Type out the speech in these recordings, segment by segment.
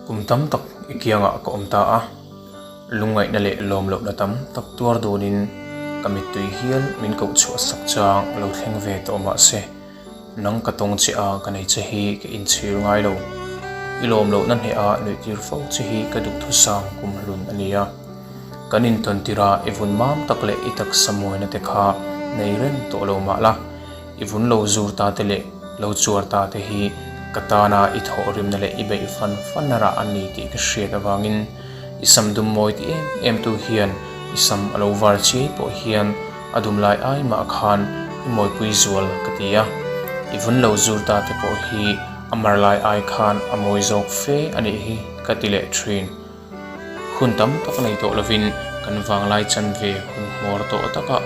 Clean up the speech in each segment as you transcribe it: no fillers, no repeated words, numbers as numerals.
Kum tam tak i kiangah ka awm ta a, lungngaihna leh lawm lohna tam tak tuar dunin ka mittui hial min koh chhuah sak chang lo thleng ve tawh mah se, nang ka tawng che a ka nei che hi ka inchhir ngai lo. I lawm lohna hnehah nuih tir fo che hi ka duhthusam kum hlun a ni a. Kan intawn tirah i vun mam tak leh i taksa mawina te kha nei reng tawh lo mah la, I vun lo zur ta te leh lo chuar ta te hi ka tana i thawhrimna leh i beih fan fan a rah a ni tih ka hriat avangin i sam dum mawi ti em em tu hian i sam a lo var chiai pawh hian a dum lai ai mah khan i mawipui zual ka ti a. I vun lo zur ta te pawh hi a mar lai ai khan a mawi zawk fe a nih hi ka ti leh thin. Hun tam tak nei tawh lovin kan vanglai chanve hun hmawr tawh takah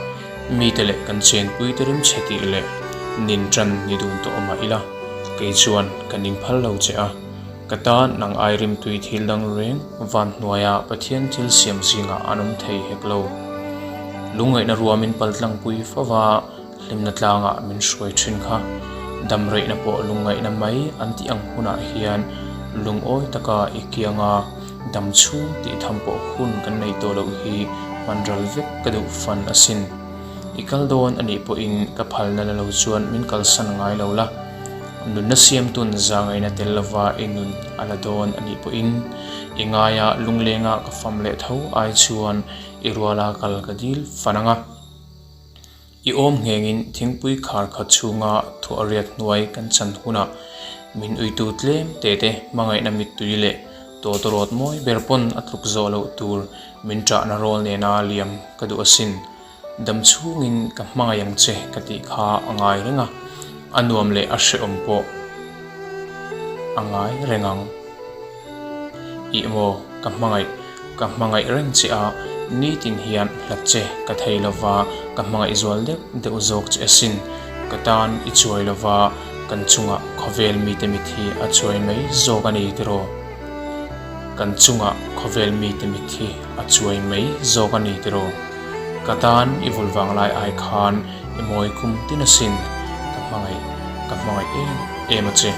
mite leh kan chenpui te rimchhe tih leh nin tan ni dun tawh mah ila, kei chuan ka ning phal lo che a. Ka tan nang ai rimtui thil dang reng van hnuaia Pathian thil siam zingah an awm thei hek lo. Lungngaihna ruamin paltlangpui fova Hlimna tlangah min hruai thin kha. Dam reihna pawh lungngaihna mai an tih ang hunah hian lungawi taka i kianga dam chhung tih tham pawh hun kan nei tawh loh hi hman ral vek ka duh fan asin. I kal dawn a nih pawhin ka phalna la lo chuan min kalsan ngai lo la. Nunna siamtun zangaihna tel lova i nun a la dawn a nih pawhin i ngaia lunglenga ka fam leh tho ai chuan i ruala kal ka dil fan ang a. I awm nghengin thingpui khar khat chhunga thuah riat hnuai kan chan hunah min uitu tlem te te hmangaihna mittui leh tawtawrawt mawi ber pawn a tluk zawh loh tur min ṭahna rawl nena liam ka duh asin. Dam chhungin ka hmangaih ang che ka tih kha a ngai reng a, a nuam leh a hrehawm pawh a ngai reng ang. Ih maw, ka hmangaih, ka hmangaih reng che a, nitin hian hlat che ka thei lova, ka hmangaih zual deuh deuh zawk che asin, ka tan i chuai lova, kan chungah khawvel mite mit hi a chuai mai zawk a ni tiraw? Kan chungah khawvel mite mit hi a chuai mai zawk a ni tiraw? Ka tan i vul vang lai ai khan i mawi kum tin asin, ka hmangaih, ka hmangaih em em a che.